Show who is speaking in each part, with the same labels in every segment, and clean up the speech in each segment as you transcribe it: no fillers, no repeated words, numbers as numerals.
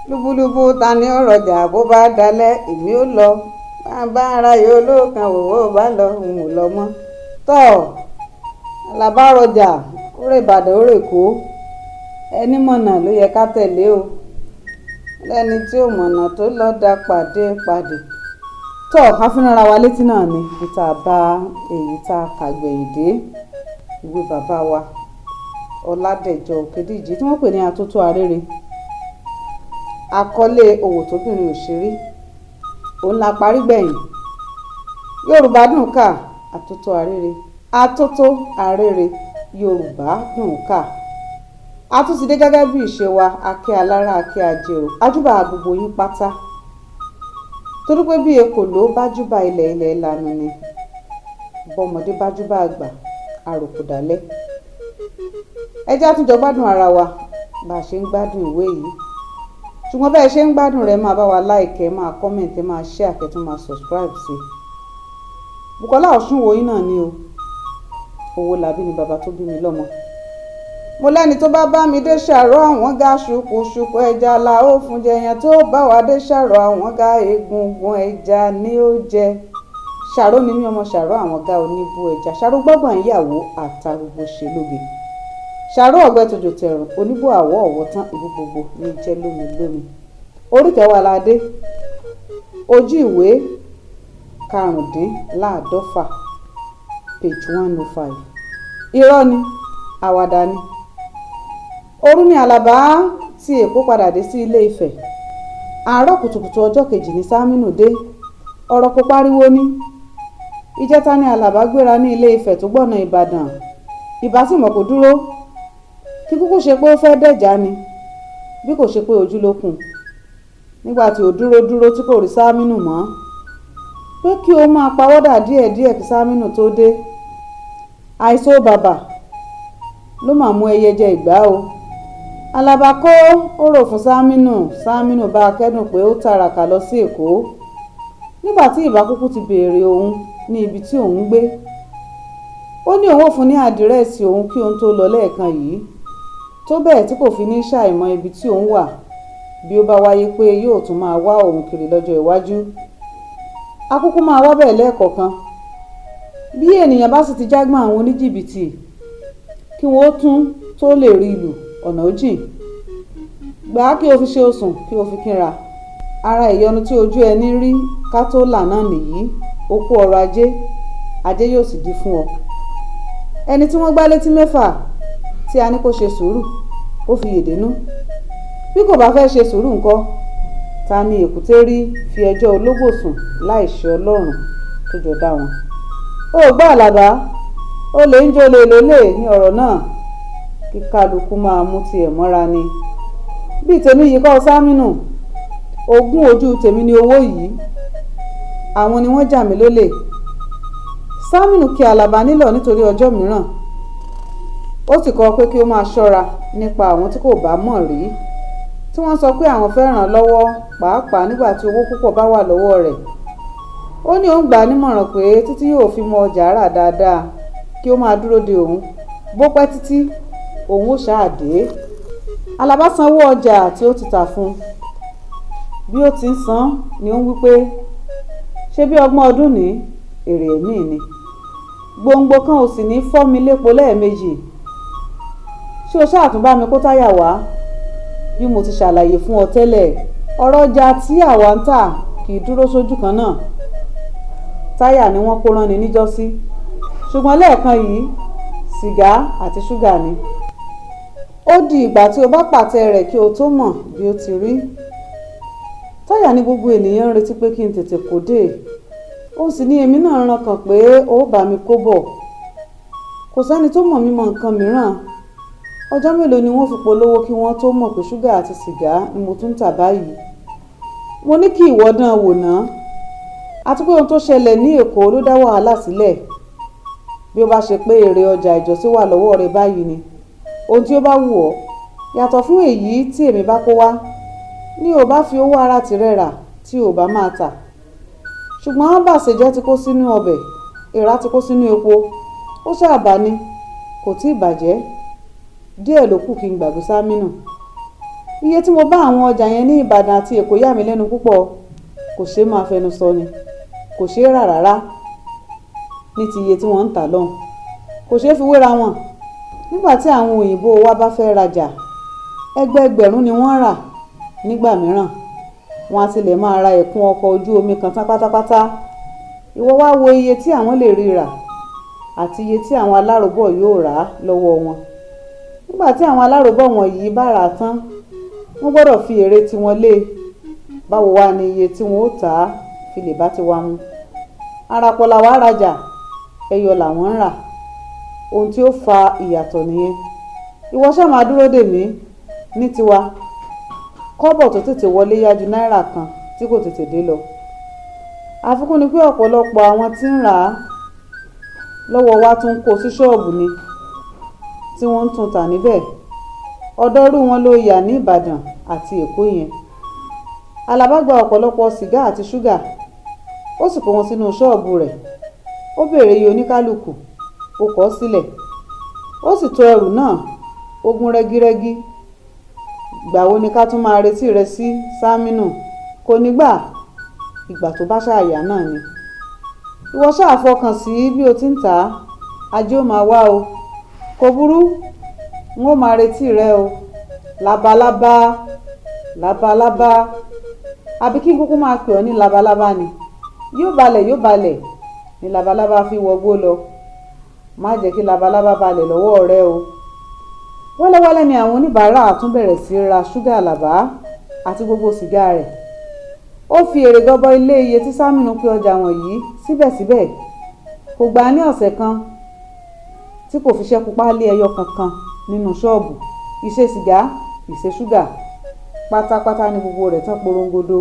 Speaker 1: Lúbúlúbú ta ni ó rọjà bó bá dalẹ̀, èmi ó lọ. Bá ara yóò lóòkan òwò bá lọ, n ò lọ mọ́. Tọ́ Àlàbá rọjà, ó rè Ìbàdàn, ó rè Èkó. Ẹni mọ̀nà ló yẹ ká tẹ̀lé o. Lẹ́ni tí ò mọ̀nà tó lọ dá pàdé pàdé. Tọ́ a fi ránra wa létí náà ni ibi tá a bá èyí tá a kà gbẹ̀yìn dé. Ìwé bàbá wa Ọládẹ̀jọ Òkèdíjì tí wọ́n pè ní Atótó Arére. Àkọlé òwò tóbìnrin ò ṣe rí. Òun la parí gbẹ̀yìn. Yorùbá dùn kà, Atótó Arére. Atótó Arére, Yorùbá dùn kà. A tún ti dé gẹ́gẹ́ bí ìṣe wa, akẹ́ alára, akẹ́ ajérò, ajúbà gbogbo yín pátá. Torí pé bí ekòló bá júbà ilẹ̀, ilẹ̀ lanu ni. Bọ́mọdé bá júbà àgbà, àròkò dálẹ́. Ẹ jẹ́ á tún jọ gbádùn ara wa bá a ṣe ń gbádùn ìwé yìí. Ṣùgbọ́n bẹ́ẹ̀ ṣe ń gbádùn rẹ̀, máa bá wa like, ẹ máa comment, ẹ máa share, kẹ́ tún máa subscribe sí i. Bùkọ́lá Ọ̀ṣunwòyí náà ni o. Owólabí ni bàbá tó bí mi lọ́mọ. Mo lẹ́ni tó bá bá mi dé ṣàrọ̀ àwọn ga ṣùkùṣùkù ẹja la ó fún jẹ, yẹn tó bá wa dé ṣàrọ̀ àwọn ga egungun ẹja ni ó jẹ. Ṣàró ni mí, ọmọ ṣàró àwọn ga oníbú ẹja. Ṣàró gbọ́gbọ̀n ìyàwó àtàrúgbó ṣe lóge. Ṣàró ọ̀gbẹ́ tòjò tẹ̀rùn oníbú àwọ̀ ọ̀wọ́ tán ìbú gbogbo ní jẹ́ lómi lómi. Orí kẹwàá la dé. Ojú ìwé 125, page 105. Irọ́ ni, àwàdà ni. Òru ni Àlàbá tí Èkó padà dé sí Ilé Ifẹ̀. Àárọ̀ kùtùkùtù ọjọ́ kejì ní Sámínù dé. Ọ̀rọ̀ kò pariwo ní. Ìjẹta ni Àlàbá gbéra ní Ilé Ifẹ̀ tó gbọ̀nà Ìbàdàn. Ìbá sì mọ̀ kó dúró. Kí kúkú ṣe pé ó fẹ́ dẹ̀já ni, bí kò ṣe pé ojú ló kùn. Nígbà tí ó dúró dúró tí kò rí Sámínù mọ́, pé kí ó máa pawọ́dà díẹ̀díẹ̀ kí Sámínù tó dé. Àìsó bàbà ló máa mú ẹyẹ jẹ ìgbá o. Àlàbá kó ọ̀rọ̀ fún Sámínù. Sámínù bá a kẹ́dùn pé ó tàràkà lọ sí Èkó. Nígbà tí ìbá kúkú ti béèrè òun ní ibi tí òun ń gbé. Ó ní òun ò fún ní àdírẹ́sì òun kí òun tó lọ lẹ́ẹ̀kan yìí. Tó bẹ́ẹ̀ tí kò fi ní ṣàìmọ̀ ibi tí òun wà bí ó bá wáyé pé yóò tún máa wá òun kiri lọ́jọ́ iwájú. Akúkú máa wá bẹ́ẹ̀ lẹ́ẹ̀kọ̀kan. Bí ènìyàn bá sì ti jágbọ́n àwọn oníjìbìtì, kí wọ́n ó tún tó lè rí lù ọ̀nà ó jìn. Gbà á kí o fi ṣe osùn kí o fi kínra. Ara ìyọnu tí ojú ẹni rí ká tó là náà nìyí. O kú ọrọ̀ ajé, ajé yóò sì di fún ọ. Ẹni tí wọ́n gbá létí mẹ́fà tí a ní kó ṣe sùúrù, kó fi yèdè nú. Bí kò bá fẹ́ ṣe sùúrù ńkọ́, ta ni èkúté rí fi ẹjọ́ ológbò sùn láì ṣe Ọlọ́run tó jọ dá wọn? Ó gbọ́ Àlàbá, olè ń jolè lólè ní ọ̀rọ̀ náà. Kí kálukú máa mú tiẹ̀ mọ́ra ni. Bí tèmi yìí kọ́ Sámínù, ogún ojú tèmi ni owó yìí. Àwọn ni wọ́n jà mí lólè. Sámínù kí Àlàbá nílọ̀ nítorí ọjọ́ mìíràn. Ó sì kọ́ pé kí ó máa ṣọ́ra nípa àwọn tí kò bá mọ̀ rí, tí wọ́n sọ pé àwọn fẹ́ ràn án lọ́wọ́, pàápàá nígbà tí owó púpọ̀ bá wà lọ́wọ́ rẹ̀. Ó ní òun gbà á nímọ̀ràn pé títí yóò fi mọ ọjà rà dáadáa kí ó máa dúró de òun. Bó pẹ́ títí, òun ó ṣáà dé. Àlàbá sanwó ọjà tí ó ti tà fún un. Bí ó ti ń san ni ó ń wí pé, ṣé bí ọgbọ̀n ọdún ní èrè ẹ̀mí ni. Gbòǹgbò kan ò sì ní fọ́ mi lépo lẹ́ẹ̀mejì. Ṣé o ṣáà tún bá mi kó táyà wá? Bí mo ti ṣàlàyé fún ọ tẹ́lẹ̀, ọ̀rọ̀ ọjà tí àwa ń tà kì í dúró sójú kan náà. Táyà ni wọ́n kó rán ni níjọ́sí. Ṣùgbọ́n lẹ́ẹ̀kan yìí, sìgá àti ṣúgà ni. Ó di ìgbà tí o bá pàtẹ rẹ̀ kí o tó mọ̀ bí ó ti rí. Táyà ni gbogbo ènìyàn ń retí pé kí n tètè kó dé. Ó sì ní èmi náà rankàn pé ó bá mi kó bọ̀. Kò sẹ́ni tó mọ̀ mí mọ nǹkan mìíràn. Ọjọ́ mélòó ni wọ́n fi polówó kí wọ́n tó mọ̀ pé ṣúgà àti sìgá ni mo tún ń tà báyìí. Mo ní kí ìwọ dán wò ná. Àti pé ohun tó ṣẹlẹ̀ ní Èkó ló dá wàhálà sílẹ̀. Bí ó bá ṣe pé èrè ọjà ìjọ́sí wà lọ́wọ́ rẹ báyìí ni, ohun tí ó bá wù ọ́, yàtọ̀ fún èyí tí èmi bá kó wá, ní o bá fi owó ara tìrẹ rà tí o bá máa tà. Ṣùgbọ́n bàsèjẹ́ ti kó sínú ọbẹ̀, èèrà ti kó sínú epo, ó ṣáà bá ní, kò tí ì bàjẹ́. Díẹ̀ ló kù kí n gbàgbé Sámínù. Iye tí mo bá àwọn ọjà yẹn ní Ìbàdàn àti Èkó yà mí lẹ́nu púpọ̀. Kò ṣeé máa fẹnu sọ ni, kò ṣeé rà rárá ní ti iye tí wọ́n ń tà lọ́hùn, kò ṣeé fi wéra wọn. Nígbà tí àwọn òyìnbó wa bá fẹ́ rajà, ẹgbẹẹgbẹ̀rún ni wọ́n ń rà nígbà mìíràn. Wọ́n á tilẹ̀ máa ra ẹ̀kún ọkọ̀ ojú omi kan tán pátápátá. Ìwọ wá wo iye tí àwọn lè rí rà àti iye tí àwọn aláròbọ̀ yóò rà á lọ́wọ́ wọn. Nígbà tí àwọn aláròbọ̀ wọ̀nyí bá rà á tán, wọ́n gbọ́dọ̀ fi èrè tiwọn lé e. Báwo wá ni iye tí wọn ó tà á fi lè bá tiwa mu? Àràpọ̀ làwa rajà, ẹyọ làwọn ń rà. Ohun tí ó fa ìyàtọ̀ nìyẹn. Ìwọ ṣáà máa dúró dè mí ní tiwa. Kọ́bọ̀ tó tètè wọlé yá ju náírà kan tí kò tètè dé lọ. Àfikún ni pé ọ̀pọ̀lọpọ̀ àwọn tí ń rà á lọ́wọ́ wa tún ń kó sí ṣọ́ọ̀bù ni tí wọ́n ń tún tà níbẹ̀. Ọ̀dọ̀ irú wọn ló yà ní Ìbàdàn àti Èkó yẹn. Àlàbá gba ọ̀pọ̀lọpọ̀ sìgá àti ṣúgà, ó sì kó wọn sínú ṣọ́ọ̀bù rẹ̀. Ó béèrè iye oníkálukú, ó kọ ọ́ sílẹ̀, ó sì to ẹrù náà, ó gún rẹ́gírẹ́gí. Ìgbà wo ni ká tún máa retí rẹ sí, Sámínù? Kò ní gbà, ìgbà tó bá ṣáà yá náà ni. Ìwọ ṣáà fọkàn sí bí o ti ń tà á, ajé ó máa wá o. Kò burú, n ó máa retí rẹ o. Labalábá, labalábá, àbí kí n kúkú máa pè ọ́ ní labalábá ni? Yóò balẹ̀, yóò balẹ̀ ní labalábá fi wọgbó lọ. Má jẹ́ kí labalábá balẹ̀ lọ́wọ́ rẹ o. Wẹ́lẹ́wẹ́lẹ́ ni àwọn oníbàárà tún bẹ̀rẹ̀ sí í ra ṣúgà Àlàbá àti gbogbo sìgá rẹ̀. Ó fi èrè gọbọi lé iye tí Sámínù pe ọjà wọ̀nyí. Síbẹ̀síbẹ̀, kò gbà á ní ọ̀sẹ̀ kan tí kò fi ṣẹ́kù páálí ẹyọ kankan nínú ṣọ́ọ̀bù. Ìṣe sìgá, ìṣe ṣúgà, pátápátá ni gbogbo rẹ̀ tán porongodo.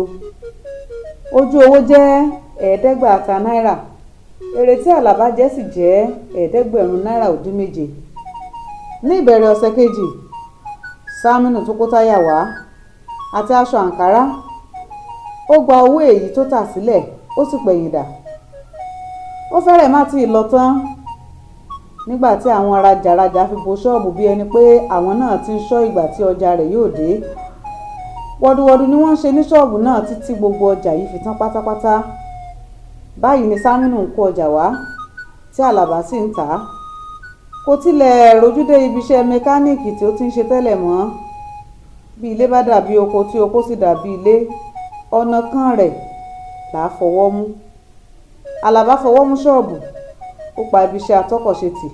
Speaker 1: Ojú owó jẹ́ 5,500 náírà. Èrè tí Àlàbá jẹ sì jẹ́ 7,700 náírà. Ní ìbẹ̀rẹ̀ ọ̀sẹ̀ kejì, Sámínù tún kó táyà wá àti aṣọ àǹkárá. Ó gba owó èyí tó tà sílẹ̀, ó sì pẹ̀yìndà. Ó fẹ́rẹ̀ẹ́ má tíì lọ tán nígbà tí àwọn rajàrajà fi bo ṣọ́ọ̀bù bí ẹni pé àwọn náà ti ń ṣọ́ ìgbà tí ọjà rẹ̀ yóò dé. Wọ̀dùwọ̀dù ni wọ́n ń ṣe ní ṣọ́ọ̀bù náà títí gbogbo ọjà yìí fi tán pátápátá. Báyìí ni Sámínù ń kó ọjà wá tí Àlàbá sì ń tà á. Kò tilẹ̀ rojú dé ibi iṣẹ́ mẹkáníìkì tí ó ti ń ṣe tẹ́lẹ̀ mọ́. Bí ilé bá dàbí oko tí oko sì dàbí ilé, ọ̀nà kan rẹ̀ là á fọwọ́ mú. Àlàbá fọwọ́ mú ṣọ́ọ̀bù, ó pa ibi iṣẹ́ atọ́kọ̀ṣe tì.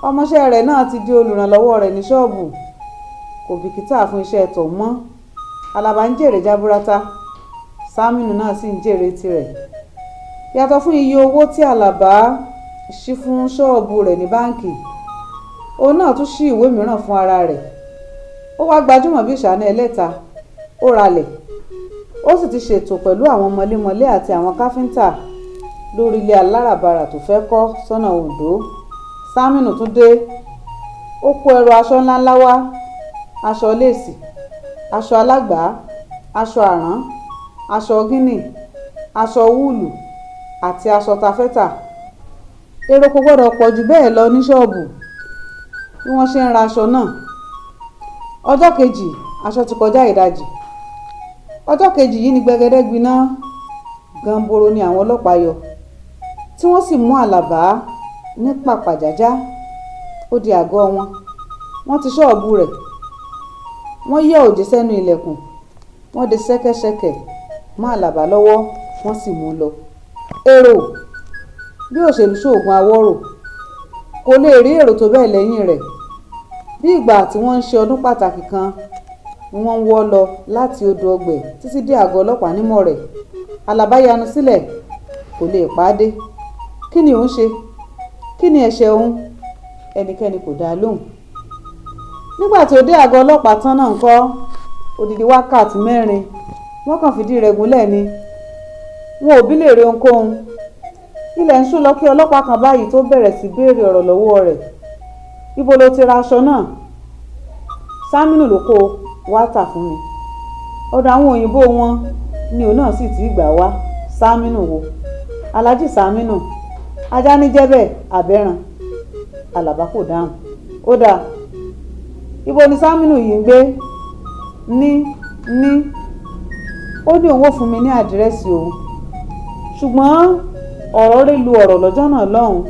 Speaker 1: Ọmọọṣẹ́ rẹ̀ náà ti di olùrànlọ́wọ́ rẹ̀ ní ṣọ́ọ̀bù. Kò bìkítà fún iṣẹ́ tọ̀hún mọ́. Àlàbá ń jèrè jaburata, Sámínù náà sì ń jèrè tirẹ̀. Yàtọ̀ fún iye owó tí Àlàbá ṣí fún ṣọ́ọ̀bù rẹ̀ ní báǹkì, òun náà tún ṣí ìwé mìíràn fún ara rẹ̀. Ó wá gbajúmọ̀ bí ìṣáná ẹlẹ́ta. Ó ralẹ̀, ó sì ti ṣètò pẹ̀lú àwọn mọlémọlé àti àwọn káfíńtà lórí ilé aláràbarà tó fẹ́ kọ́ sọ́nà Oǹdó. Sámínù tún dé. Ó kó ẹrù aṣọ ńláńlá wá, aṣọ léèsì, aṣọ alágbàá, aṣọ àrán, aṣọ gíní, aṣọ wúlù àti aṣọ tafẹ́tà. Èrò kò gbọ́dọ̀ pọ̀ jù bẹ́ẹ̀ lọ ní ṣọ́ọ̀bù bí wọ́n ṣe ń ra aṣọ náà. Ọjọ́ kejì, aṣọ ti kọjá ìdajì. Ọjọ́ kejì yìí ni gbẹgẹdẹ gbiná. Ganboro ni àwọn ọlọ́pàá yọ, tí wọ́n sì mú Àlàbá ní pàpàjájá. Ó di àgọ́ wọn. Wọ́n ti ṣọ́ọ̀bù rẹ̀. Wọ́n yọ́ òjé sẹ́nu ilẹ̀kùn. Wọ́n de ṣẹ́kẹ́ṣẹkẹ̀ mọ́ Àlàbá lọ́wọ́, wọ́n sì mú un lọ. Èrò bí òṣèlú ṣoògùn àwòrò, kò lè rí èrò tó bẹ́ẹ̀ lẹ́yìn rẹ̀. Bí ìgbà tí wọ́n ń ṣe ọdún pàtàkì kan ni wọ́n ń wọ́ lọ láti odò ọgbẹ̀ títí dé àgọ́ ọlọ́pàá nímọ̀rẹ̀. Àlàbá yanu sílẹ̀, kò lè pa á dé. Kí ni òun ṣe? Kí ni ẹ̀ṣẹ̀ òun? Ẹnikẹ́ni kò dá a lóhùn. Nígbà tí ó dé àgọ́ ọlọ́pàá tán náà ńkọ́, odidi wákàtí 4 wọ́n kàn fìdí rẹ̀ gúnlẹ̀ ni. Wọn ò bí léèrè ohunkóhun. Ilẹ̀ ń ṣú lọ kí ọlọ́pàá kan báyìí tó bẹ̀rẹ̀ sí béèrè ọ̀rọ̀ lọ́wọ́ rẹ̀. Ibo lo ti ra aṣọ náà? Sámínù ló kó o wá tà fún mi. Ọ̀dọ̀ àwọn òyìnbó wọn ni òun náà sì ti gbà wá. Sámínù wo? Alhaji Sámínù. Ajá ní jẹ́ bẹ́ẹ̀, àbẹ́ran? Àlàbá kò dáhùn. Ó dáa. Ibo ni Sámínù yìí ń gbé? Ní ní ó ní òun ò fún mi ní àdírẹ́sì òun, ṣùgbọ́n ọ̀rọ̀ rẹ̀ lu ọ̀rọ̀ lọ́jọ́ náà lọ́hùn.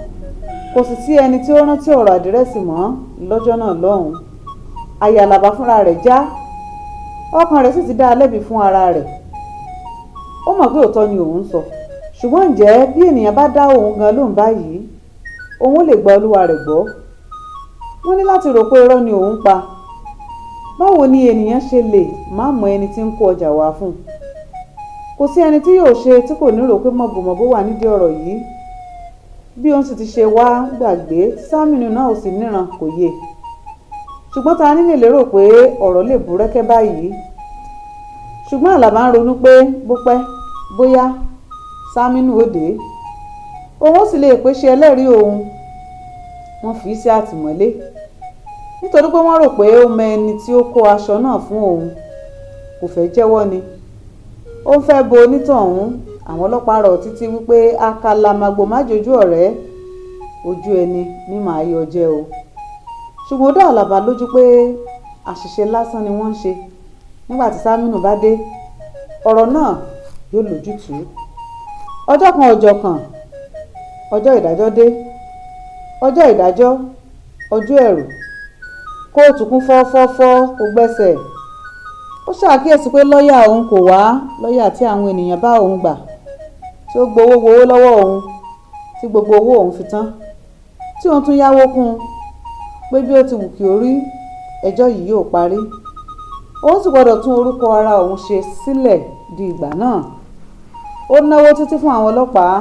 Speaker 1: Kò sì sí ẹni tí ó rántí ọ̀rọ̀ àdírẹ́sì mọ́ lọ́jọ́ náà lọ́hùn. Àyà Àlàbá fúnra rẹ̀ já, ọkàn rẹ̀ sì ti dá a lẹ́bi fún ara rẹ̀. Ó mọ̀ pé òótọ́ ni òun ń sọ, ṣùgbọ́n ǹjẹ́ bí ènìyàn bá dá òun gan lóhùn báyìí, òun lè gba olúwa rẹ̀ gbọ́? Wọ́n ní láti rò pé irọ́ ni òun pa. Báwo ni ènìyàn ṣe lè má mọ ẹni tí ń kó ọjà wá fún un? Kò sí ẹni tí yóò ṣe tí kò ní rò pé mọ̀gòmọ̀gó wà nídìí ọ̀rọ̀ yìí. Bí òun sì ti ṣe wá gbàgbé tí Sámínù náà ò sì níran kò yé. Ṣùgbọ́n ta ni lè lérò pé ọ̀rọ̀ lè búrẹ́kẹ́ báyìí? Ṣùgbọ́n Àlàbá ń ronú pé bó pẹ́ bóyá Sámínù ó dé, òun ó sì lè pèsè ẹlẹ́rìí òun. Wọ́n fi í sí àtìmọ́lé nítorí pé wọ́n rò pé ó mọ ẹni tí ó kó aṣọ náà fún òun. Kò fẹ́ jẹ́wọ́ ni, ó ń fẹ́ bo onítọ̀hún. Àwọn ọlọ́pàá rọ̀ títí wípé àkàlàmàgbò má jojú ọ̀rẹ́, ojú ẹni ní màá yọ jẹ́ o. Ṣùgbọ́n ó dá Àlàbá lójú pé àṣìṣe lásán ni wọ́n ń ṣe. Nígbà tí Sámínù bá dé, ọ̀rọ̀ náà yóò lójútùú. Ọjọ́ kan ọjọ́ kan, ọjọ́ ìdájọ́ dé. Ọjọ́ ìdájọ́, ọjọ́ ẹ̀rù. Kóòtù kún fọ́fọ́fọ́, kò gbẹ́sẹ̀. Ó ṣàkíyèsí pé lọ́ọ̀yà òun kò wá, lọ́ọ̀yà tí àwọn ènìyàn bá òun gbà, tí ó gbowó gbowó lọ́wọ́ òun, tí gbogbo owó òun fi tán, tí òun tún yáwó kún un, pé bí ó ti wù kí ó rí, ẹjọ́ yìí yóò parí. Òun sì gbọ́dọ̀ tún orúkọ ara òun ṣe sílẹ̀ di ìgbà náà. Ó náwó títí fún àwọn ọlọ́pàá.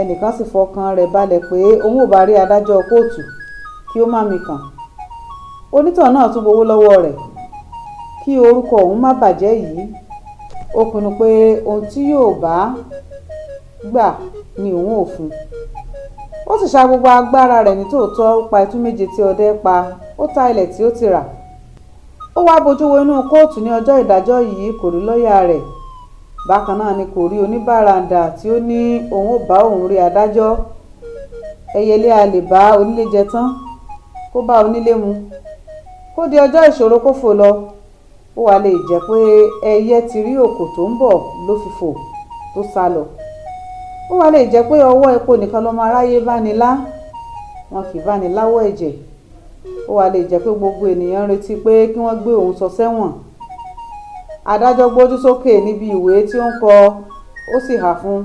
Speaker 1: Ẹnìkan sì fọkàn rẹ̀ balẹ̀ pé òun ò bá rí adájọ́ kóòtù kí ó má mikàn. Onítọ̀hún náà tún gbowó lọ́wọ́ rẹ̀ kí orúkọ òun má bàjẹ́ yìí. Ó pinnu pé ohun tí yóò bá gbà ni òun ò fún un. Ó sì sa gbogbo agbára rẹ̀ ní tòótọ́. Ó pa itú méje tí ọdẹ pa, ó ta ilẹ̀ tí ó ti rà. Ó wá bojú wo inú kóòtù ní ọjọ́ ìdájọ́ yìí, kò rí lọ́ọ̀yà rẹ̀. Bákan náà ni kò rí oníbàràǹdà tí ó ní òun ò bá òun rí adájọ́. Ẹyẹlé a lè bá onílé jẹ tán, kó bá onílé mu, kó di ọjọ́ ìṣòro kó fò lọ. Ó wá lè jẹ́ pé ẹyẹ ti rí òkò tó ń bọ̀ ló fi fò tó sá lọ. Ó wá lè jẹ́ pé ọwọ́ epo nìkan lọmọ aráyé bá ní lá, wọn kì í bá ní láwọ̀ ẹ̀jẹ̀. Ó wá lè jẹ́ pé gbogbo ènìyàn ń retí pé kí wọ́n gbé òun sọ sẹ́wọ̀n. Adájọ́ gbójú sókè níbi ìwé tí ó ń kọ, ó sì hà fún un.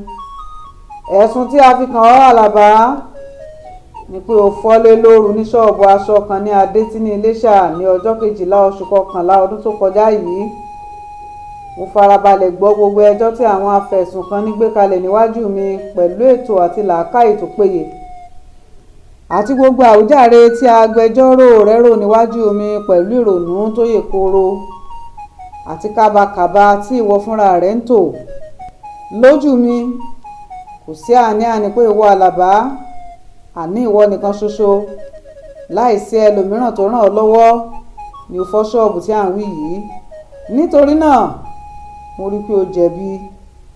Speaker 1: Ẹ̀sùn tí a fi kàn ọ́, Àlàbá, ni pé o fọ́lé lóru ní ṣọ́ọ̀bù aṣọ kan ní Adétí ní Iléṣà ní ọjọ́ 12 oṣù kọkànlá ọdún tó kọjá yìí. Mo farabalẹ̀ gbọ́ gbogbo ẹjọ́ tí àwọn afẹ̀sùnkanni gbé kalẹ̀ níwájú mi pẹ̀lú ètò àti làákàyè tó péye, àti gbogbo àwíjàre tí agbẹjọ́rò rẹ̀ rò níwájú mi pẹ̀lú ìrònú tó yè kooro àti kábàkàbà tí ìwọ fúnra rẹ̀ ń tò. Lójú mi, kò sí àní-àní pé ìwọ Àlàbá, àní ìwọ nìkan ṣoṣo, láìsí ẹlòmíràn tó ràn ọ́ lọ́wọ́, ni ó fọ́ ṣọ́ọ̀bù tí à ń wí yìí. Nítorí náà, mo rí i pé o jẹ̀bi,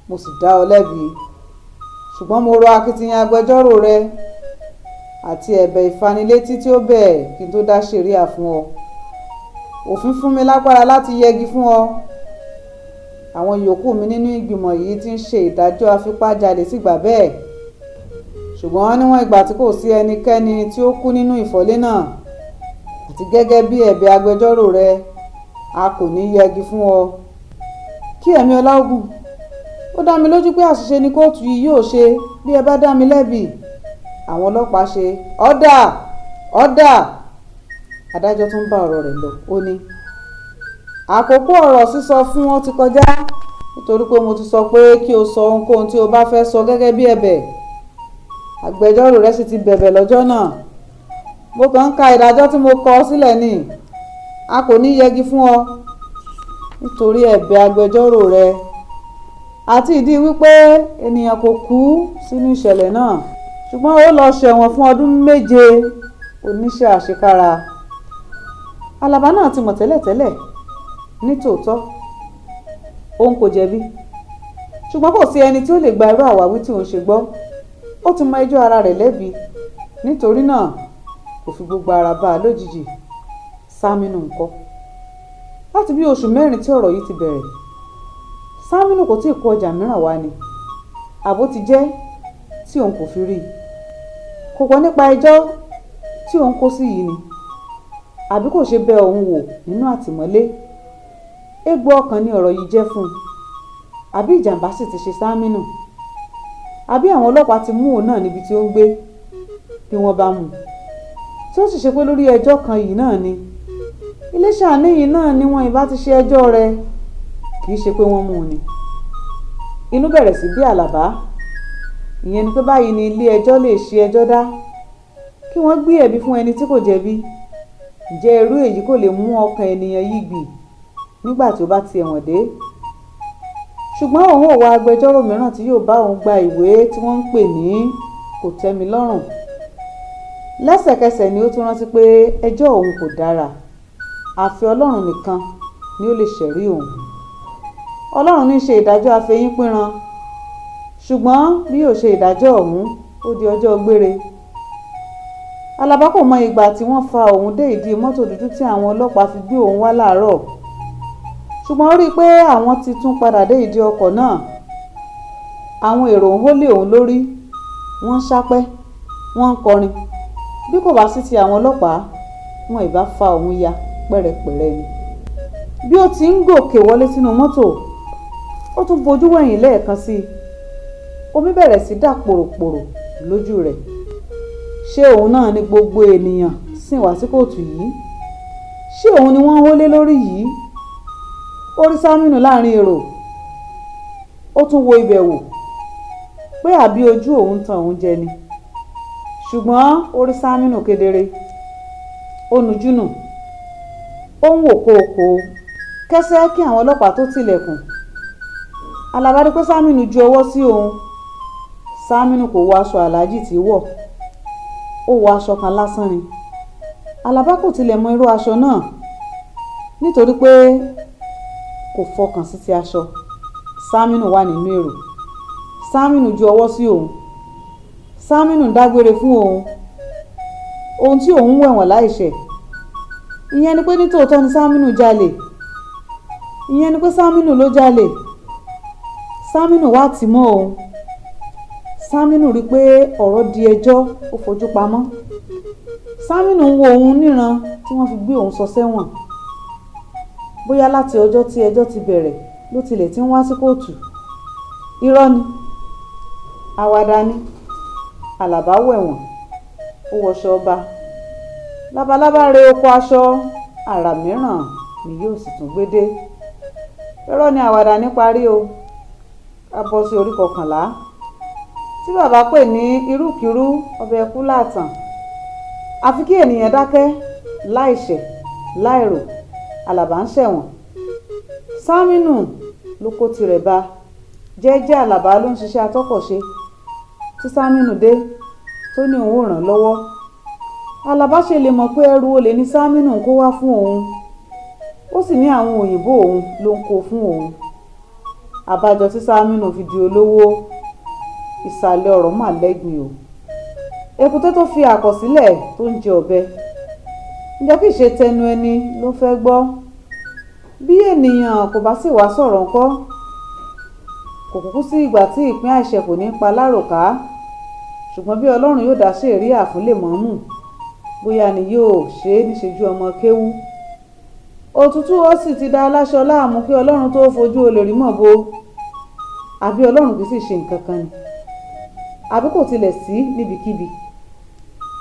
Speaker 1: mo sì dá ọ lẹ́bi. Ṣùgbọ́n mo rọ akitiyan agbẹjọ́rò rẹ àti ẹ̀bẹ̀ ìfanilétí tí ó bẹ̀ kí n tó dá ṣẹ̀ríà fún ọ. Òfin fún mi lágbára láti yẹgi fún ọ. Àwọn yòókù mi nínú ìgbìmọ̀ yìí tí ń ṣe ìdájọ́ afipájalè sì gbà bẹ́ẹ̀. Ṣùgbọ́n níwọ̀n ìgbà tí kò sí ẹnikẹ́ni tí ó kú nínú ìfọ́lé náà, àti gẹ́gẹ́ bí ẹ̀bẹ̀ agbẹjọ́rò rẹ, a kò ní yẹgi fún ọ. Kí ẹ̀mí ọlá ogun. Ó dá mi lójú pé àṣìṣe ni kóòtù yìí yóò ṣe bí ẹ bá dá mi lẹ́bi. Àwọn ọlọ́pàá ṣe ọ̀dà ọ̀dà. Adájọ́ tún bá ọ̀rọ̀ rẹ̀ lọ. Ó ní àkókò ọ̀rọ̀ sísọ fún ọ ti kọjá, nítorí pé mo ti sọ pé kí o sọ ohunkóhun tí o bá fẹ́ sọ gẹ́gẹ́ bí ẹ̀bẹ̀. Agbẹjọ́rò rẹ sì ti bẹ̀bẹ̀ lọ́jọ́ náà. Mo kàn ń ka ìdájọ́ tí mo kọ sílẹ̀ ni. A kò ní yẹgi fún ọ nítorí ẹ̀bẹ̀ agbẹjọ́rò rẹ àti ìdí wípé ènìyàn kò kú sínú ìṣẹ̀lẹ̀ náà, ṣùgbọ́n ó lọ ṣẹ̀wọ̀n fún ọdún 7 oníṣẹ́ àṣekára. Àlàbá náà ti mọ̀ tẹ́lẹ̀tẹ́lẹ̀ ní tòótọ́ òun kò jẹ̀bi, ṣùgbọ́n kò sí ẹni tí ó lè gba irú àwáwí tí òun ṣe gbọ́. Ó ti mọ ẹjọ́ ara rẹ̀ lẹ́bi, nítorí náà kò fi gbogbo ara bá a lójijì. Sámínù ńkọ́? Láti bí oṣù 4 tí ọ̀rọ̀ yìí ti bẹ̀rẹ̀, Sámínù kò tíì kó ọjà mìíràn wá ni, àbó ti jẹ́ tí òun kò fi rí i. Kò gbọ́ nípa ẹjọ́ tí òun kó sí yìí ni, àbí kò ṣe bẹ òun wò nínú àtìmọ́lé. Egbò ọkàn ni ọ̀rọ̀ yìí jẹ́ fún un. Àbí ìjàmbá sì ti ṣe Sámínù? Àbí àwọn ọlọ́pàá ti mú òun náà níbi tí ó ń gbé? Bí wọ́n bá mú un, tí ó sì ṣe pé lórí ẹjọ́ kan yìí náà ni, Iléṣà níyìn náà ni wọn ìbá ti ṣe ẹjọ́ rẹ̀, kì í ṣe pé wọ́n mú un ni. Inú bẹ̀rẹ̀ sí bí Àlàbá. Ìyẹn ni pé báyìí ni ilé ẹjọ́ lè ṣe ẹjọ́ dá, kí wọ́n gbé ẹ̀bi fún ẹni tí kò jẹ̀bi. Ǹjẹ́ irú èyí kò lè mú ọkàn ènìyàn yí gbì nígbà tí ó bá ti ẹ̀wọ̀n dé? Ṣùgbọ́n òun ò wá agbẹjọ́rò mìíràn tí yóò bá òun gba ìwé tí wọ́n ń pè ní kòtẹ́milọ́rùn. Lẹ́sẹ̀kẹsẹ̀ ni ó tún rántí pé ẹjọ́ òun kò dára, àfi Ọlọ́run nìkan ni ó lè ṣẹ̀rí òun. Ọlọ́run ní í ṣe ìdájọ́ afẹyínpínran, ṣùgbọ́n bí yóò ṣe ìdájọ́ ọ̀hún, ó di ọjọ́ gbére. Àlàbá kò mọ ìgbà tí wọ́n fa òun dé ìdí mọ́tò dúdú tí àwọn ọlọ́pàá fi gbé òun wá láàárọ̀, ṣùgbọ́n ó rí i pé àwọn ti tún padà dé ìdí ọkọ̀ náà. Àwọn èrò ń hó lé òun lórí, wọ́n ń sápẹ́, wọ́n ń kọrin. Bí kò bá sí ti àwọn ọlọ́pàá, wọn ìbá fa òun ya pẹ́rẹpẹ̀rẹ ni. Bí ó ti ń gòkè wọlé sínú mọ́tò, ó tún bojú wẹ̀yìn lẹ́ẹ̀kan sí i. Omi bẹ̀rẹ̀ sí dà pòròpòrò lójú rẹ̀. Ṣé òun náà ni gbogbo ènìyàn sìn wá sí kóòtù yìí? Ṣé òun ni wọ́n ń hó lé lórí yìí? Ó rí Sámínù láàrin èrò. Ó tún wo ibẹ̀ wò pé àbí ojú òun tan òun jẹ ni. Ṣùgbọ́n ó rí Sámínù kedere. Ó nujú nù. Ó ń wò kóokòo kẹ́sẹ́ kí àwọn ọlọ́pàá tó tilẹ̀kùn. Àlàbá rí pé Sámínù ju ọwọ́ sí òun. Sámínù kò wọ aṣọ aláàjì tí í wọ̀. Ó wọ aṣọ kan lásán ni. Àlàbá kò tilẹ̀ mọ irú aṣọ náà, nítorí pé kò fọkàn sí ti aṣọ. Sámínù wà nínú èrò. Sámínù ju ọwọ́ sí òun. Sámínù ń dágbére fún òun. Ohun tí òun wẹ̀wọ̀n láìṣẹ̀. Ìyẹn ni pé nítòótọ́ ni Sámínù jalè. Ìyẹn ni pé Sámínù ló jalè. Sámínù wá tì mọ́ òun. Sámínù rí i pé ọ̀rọ̀ di ẹjọ́, ó fojú pamọ́. Sámínù ń wo òun níran tí wọ́n fi gbé òun sọ sẹ́wọ̀n. Bóyá láti ọjọ́ tí ẹjọ́ ti bẹ̀rẹ̀ ló tilẹ̀ ti ń wá sí kóòtù. Irọ́ ni, àwàdà ni. Àlàbá wẹ̀wọ̀n, ó wọṣọ ọba. Labalábá re oko aṣọ, àrà mìíràn ni yóò sì tún gbé dé. Irọ́ ni àwàdà ní parí o. Ká bọ́ sí orí 11 tí bàbá pè ní irúkirú ọbẹ̀ ẹkú láàtàn. Àfi kí ènìyàn dákẹ́ láìṣẹ̀ láìrò. Àlàbá ń ṣẹ̀wọ̀n. Sámínù ló kó tirẹ̀ bá. Jẹ́jẹ́ Àlàbá ló ń ṣiṣẹ́ atọ́kọ̀ṣe. Tí Sámínù dé tó ní òun ò ràn lọ́wọ́. Àlàbá ṣe lè mọ̀ pé ẹrù olè ni Sámínù ń kó wá fún òun. Ó sì ní àwọn òyìnbó òun ló ń kó fún òun. Àbájọ tí Sámínù fi di olówó. Ìsàlẹ̀ ọ̀rọ̀ mà lẹ́gbin o. Èkúté tó fi àkọsílẹ̀ tó ń jẹ ọ̀bẹ. Ǹjẹ́ kìí ṣe tẹnu ẹni ló fẹ́ gbọ́? Bí ènìyàn kò bá sì wá sọ̀rọ̀ ńkọ́? Kò kúkú sí ìgbà tí ìpín àìṣẹ̀ kò ní pa láròká. Ṣùgbọ́n bí Ọlọ́run yóò dá sẹ̀ríà fún Lèmọ́mù, bóyá ni yóò ṣe é níṣojú ọmọ kéwú. Òtútù ó sì ti da aláṣọ láàmú kí Ọlọ́run tó fojú olè rí mọ̀ bo. Àbí Ọlọ́run kì í sì ṣe nǹkan kan ni? Àbí kò tilẹ̀ sí níbikíbi?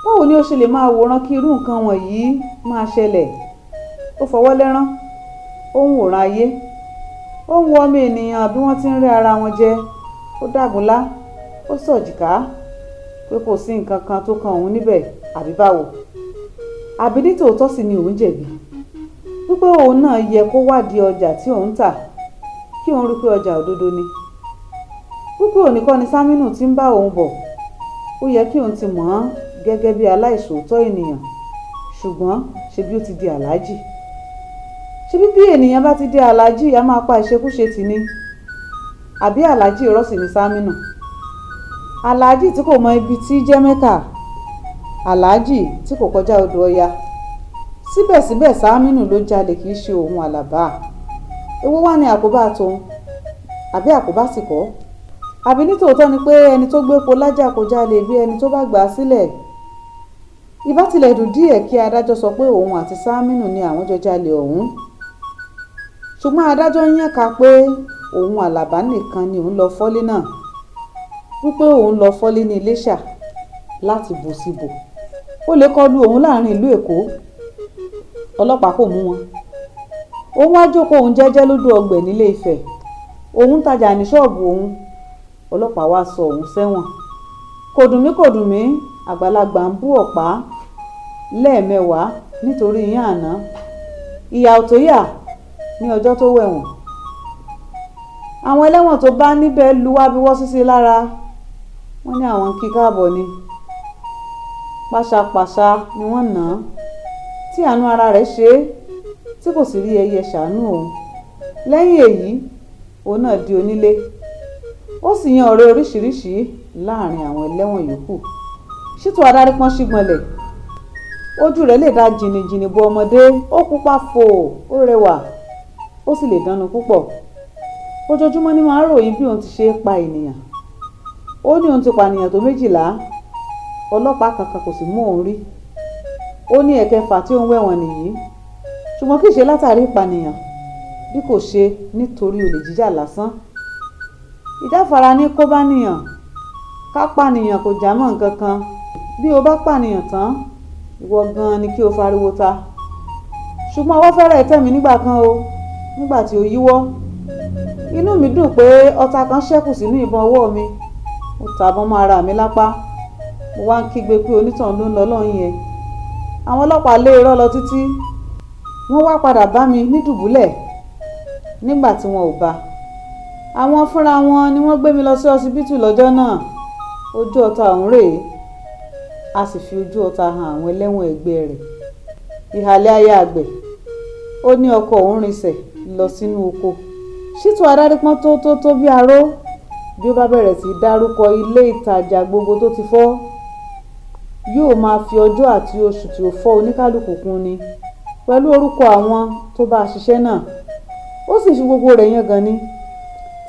Speaker 1: Báwo ni ó ṣe lè máa wòran kí irú nǹkan wọ̀nyí máa ṣẹlẹ̀? Ó fọwọ́ lẹ́rán, ó ń wòran ayé, ó ń wo ọmọ ènìyàn bí wọ́n ti ń rẹ́ ara wọn jẹ. Ó dàgúnlá, ó sọ̀jìká pé kò sí nǹkan kan tó kan òun níbẹ̀, àbí báwo? Àbí nítòótọ́ sì ni òun jẹ̀bi? Wípé òun náà yẹ kó wádìí ọjà tí òun ń tà, kí òun rí pé ọjà òdodo ni. Wípé òní kọ́ ni Sámínù ti ń bá òun bọ̀, ó yẹ kí òun ti mọ̀ ọ́n gẹ́gẹ́ bí aláìṣòótọ́ ènìyàn. Ṣùgbọ́n ṣe bí ó ti di aláàjì. Ṣebí bí ènìyàn bá ti di aláàjì, a máa pa ìṣekúṣe tì ní. Àbí aláàjì irọ́ sì ni Sámínù? Aláàjì tí kò mọ ibi tí jẹ́ Mẹ́kà. Aláàjì tí kò kọjá odò Ọya. Síbẹ̀síbẹ̀ Sàmínú ló jalè, kì í ṣe òun Àlàbá. Èwo wá ní àkóbá tóun, àbí àkóbá sì kọ́? Àbí nítòótọ́ ni pé ẹni tó gbépo lájà kò jalè bí ẹni tó bá gbà á sílẹ̀? Ìbá tilẹ̀ dùn díẹ̀ kí adájọ́ sọ pé òun àti Sàmínú ni àwọn jọ jalè ọ̀hún, ṣùgbọ́n adájọ́ yànká pé òun Àlàbá nìkan ni òun lọ fọ́lé náà, wípé òun lọ fọ́lé ní Iléṣà láti bò síbò. Ó lè kọlu òun láàrin ìlú Èkó, ọlọ́pàá kò mú wọn. Òun wá jókòó òun jẹ́jẹ́ lódò ọgbẹ̀ nílé Ifẹ̀, òun ń tajà ní ṣọ́ọ̀bù òun, ọlọ́pàá wá sọ òun sẹ́wọ̀n. Kò dùn mí, kò dùn mí, àgbàlagbà ń bú ọ̀pá lẹ́ẹ̀mẹwàá nítorí iyán àná. Ìyà ò tó yà ní ọjọ́ tó wẹ̀wọ̀n. Àwọn ẹlẹ́wọ̀n tó bá níbẹ̀ lu wábiwọ́ sísí lára, wọ́n ní àwọn ń kí káàbọ̀ ni. Pàṣàpàṣà ni wọ́n nà án, tí àánú ara rẹ̀ ṣe é, tí kò sì rí ẹyẹ ṣàánú òun. Lẹ́yìn èyí, òun náà di onílé, ó sì yan ọ̀rẹ́ oríṣiríṣi láàrin àwọn ẹlẹ́wọ̀n yòókù. Ṣítù Adárípọ́n ṣígbọnlẹ̀, ojú rẹ̀ lè dá jìnnìjìnnì bo ọmọdé, ó pupa fò, ó rẹwà, ó sì lè dánu púpọ̀. Ojoojúmọ́ ni máa ń ròyìn bí òun ti ṣe é pa ènìyàn. Ó ní òun ti pànìyàn tó 12, ọlọ́pàá kankan kò sì mú òun rí. Ó ní ẹ̀kẹfà tí òun wẹ̀wọ̀n nìyí, ṣùgbọ́n kì í ṣe látàrí ìpànìyàn bí kò ṣe nítorí olè jíjà lásán. Ìjáfara ní kó bá nìyàn, ká pànìyàn kò jámọ́ nǹkan kan. Bí o bá pànìyàn tán, ìwọ gan-an ni kí o fariwo ta. Ṣùgbọ́n ọwọ́ fẹ́rẹ̀ tẹ̀ mí nígbà kan o, nígbà tí ó yíwọ́. Inú mi dùn pé ọta kan ṣẹ́kù sínú ìbọn ọwọ́ mi. Mo tàbọn mọ́ ara mi lápá. Mo wá ń kígbe pé onítọ̀hún ló ń lọ lọ́hùn yẹn. Àwọn ọlọ́pàá lé irọ́ lọ títí. Wọ́n wá padà bá mi ní dùbúlẹ̀ nígbà tí wọn ò bá. Àwọn fúnra wọn ni wọ́n gbé mi lọ sí ọsibítù lọ́jọ́ náà. Ojú ọta ọ̀hún rèé. A sì fi ojú ọta hàn àwọn ẹlẹ́wọ̀n ẹgbẹ́ rẹ̀. Ìhàlẹ̀ aya àgbẹ̀. Ó ní ọkọ òun rinṣẹ̀ lọ sínú oko. Ṣítù Adárípọ́n tó tó tó bí aró, bí ó bá bẹ̀rẹ̀ sí í dárúkọ ilé ìtajà gbogbo tó ti fọ́, yóò máa fi ọjọ́ àti oṣù tí ó fọ́ oníkálukú kún ni pẹ̀lú orúkọ àwọn tó bá a ṣiṣẹ́ náà. Ó sì fi gbogbo rẹ̀ yangàn ni,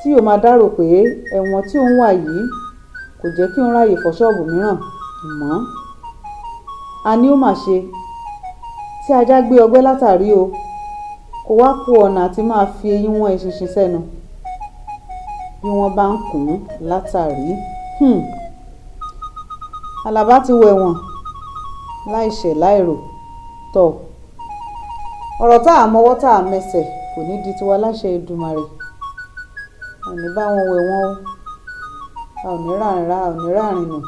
Speaker 1: tí yóò máa dárò pé ẹ̀wọ̀n tí òun wà yìí kò jẹ́ kí òun ráàyè fọ́ ṣọ́ọ̀bù mìíràn mọ́. A ní ó mà ṣe tí ajá gbé ọgbẹ́ látàrí o, kò wá ku ọ̀nà àti máa fi eyín wọn eṣinṣin sẹ́nu bí wọ́n bá ń kùn ún látàrí. Àlàbá ti wẹ̀wọ̀n láìṣẹ̀ láìrò tọ̀. Ọ̀rọ̀ tá a mọwọ́ tá a mẹsẹ̀ kò ní di tiwa láṣẹ Èdùmàrè. A ò ní bá wọn wẹ̀wọ̀n o. A ò ní ràrìn ra, a ò ní ràrìn nù.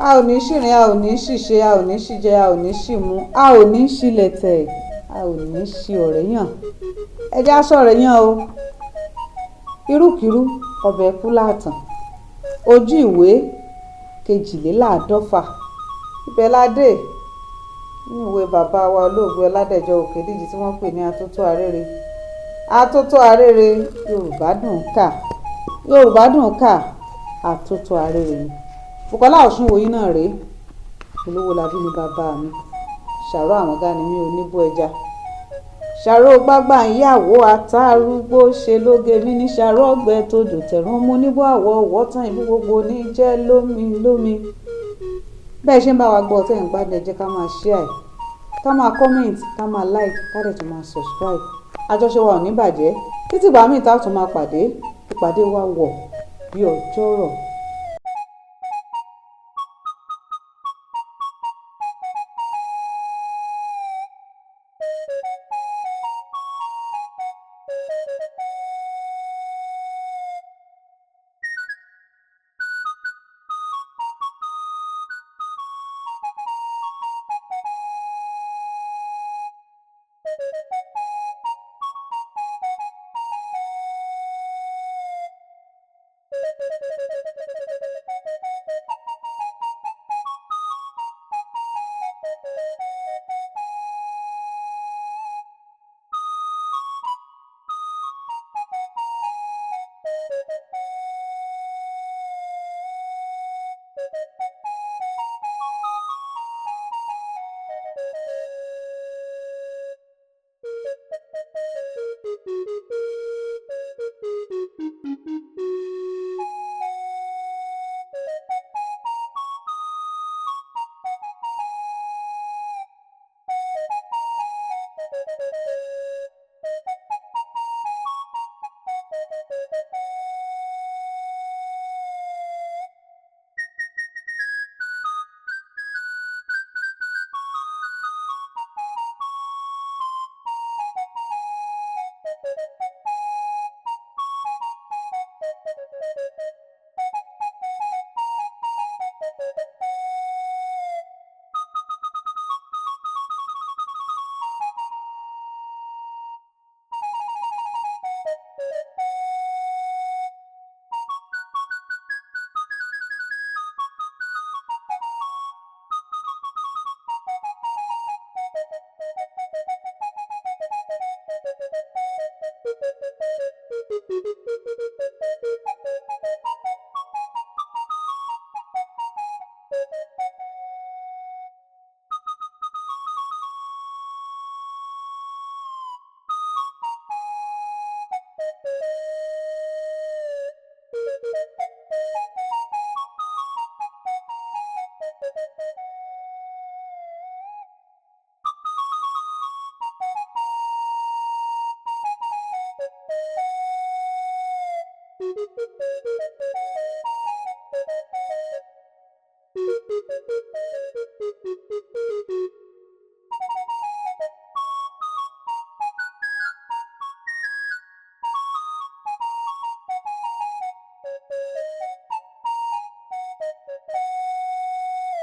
Speaker 1: A ò ní ṣìrìn, a ò ní ṣìṣe, a ò ní ṣìjẹ, a ò ní ṣìmú, a ò ní ṣílẹ̀tẹ̀, a ò ní ṣi ọ̀rẹ́ yàn. Ẹ jẹ́ á ṣọ̀rẹ́ yàn o. Irúkirú ọbẹ̀ kú láàtàn. Ojú ìwé 52. Ibẹ̀ la dé nínú ìwé bàbá wa olóògbé Ọládẹ̀jọ Òkèdíjì tí wọ́n pè ní Atótó Arére. Atótó Arére, Yorùbá dùn kà. Yorùbá dùn kà, Atótó Arére ni. Bùkọ́lá Ọ̀ṣunwòyí náà rèé. Olówó labí ni bàbá mi. Ṣàró àwọn gá ni mí oníbó ẹja. Ṣàró gbágbá ń yàwó àtàrúgbó ṣe lóge mi ní ṣàró ọgbẹ́ tó dùn tẹ̀rùn mú níbó àwọ̀ ọ̀wọ́ tán ìlú gbogbo ní jẹ́ lómi lómi. Bẹ́ẹ̀ ṣe ń bá wa gbọ́ tẹ́ ń gbádùn, ẹ jẹ́ ká máa share ẹ̀, ká máa comment, ká máa like, ká dẹ̀ tún máa subscribe. Àjọṣe wa ò ní bàjẹ́. Títí ìgbà míì tá a tún máa pàdé, ìpàdé wa wọ̀ bí ọjọ́rọ̀.